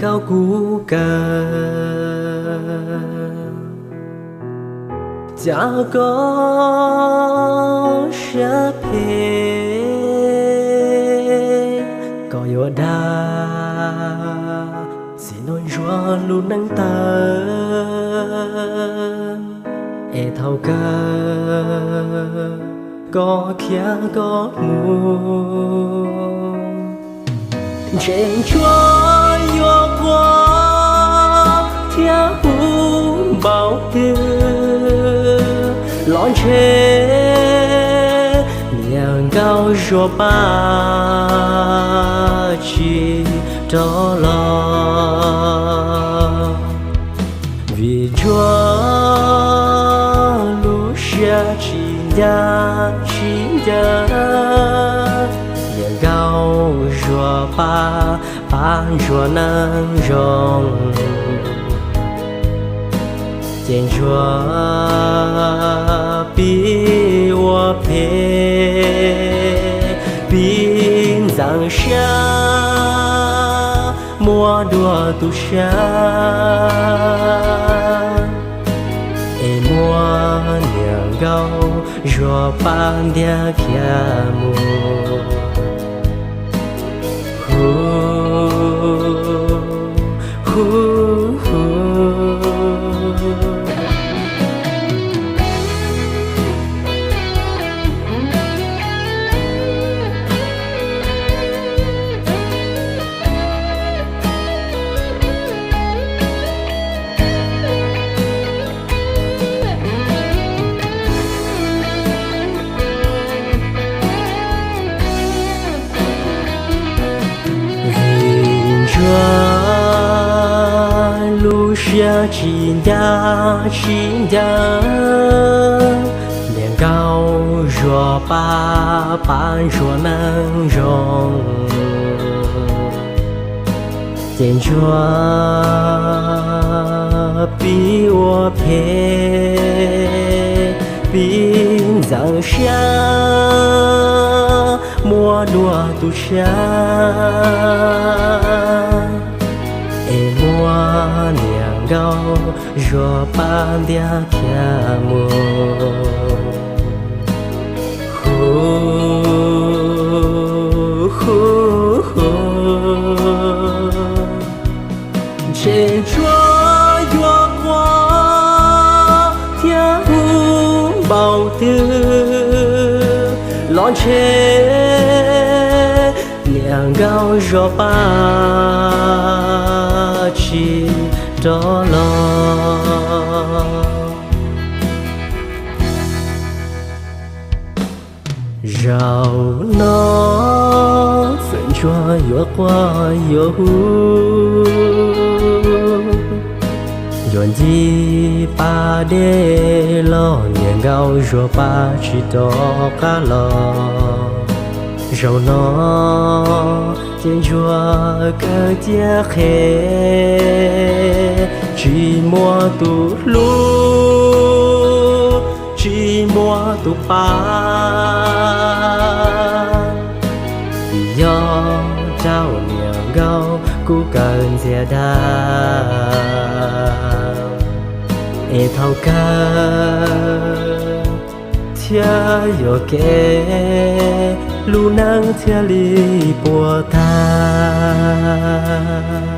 Nkauj kuv kawg, cas koj siab phem, koj yuav dag txiv nraug Ntsuag lub neej tawg. Es thaum kawg koj khiav koj mus, ntshe Ntsuag yuav quaj thiab hu npaum twg los ntshe niam nkauj Zuag Paj tsis rov los. Vim Ntsuag lub siab tsis ncaj tsis ncees, niam nkauj Zuag Paj pab Ntsuag neej zoo, ces Ntsuag pib ua phem, pib ntxeev siab, muab dua tu siab, es muab niam nkauj Zuag Paj ntiab khiav mus. Hu, hu, hu. Vim Ntsuag lub siab tsis ncaj tsis ncees, niam nkauj Zuag Paj pab Ntsuag neej zoo, ces Ntsuag pib ua phem, pib ntxeev siab, muab dua tu siab, es muab niam nkauj Zuag Paj ntiab khiav mus. Hu, hu, hu. Ntshe Ntsuag yuav quaj thiab hu npaum twg los ntshe niam nkauj Zuag Paj tsis rov los. Zaum no txawm Ntsuag yuav quaj yuav hu, yuav ncig pas dej los niam nkauj Zuag Paj tsis rov qab los. Zaum no ces Ntsuag kawg ciaj qhev, tsis muaj tus hlub, tsis muaj tus pab. Vim yog rau niam nkauj kuv kawg ntxias dag, es thaum kawg thiaj yuam kev, lub neej thiaj li puas tag.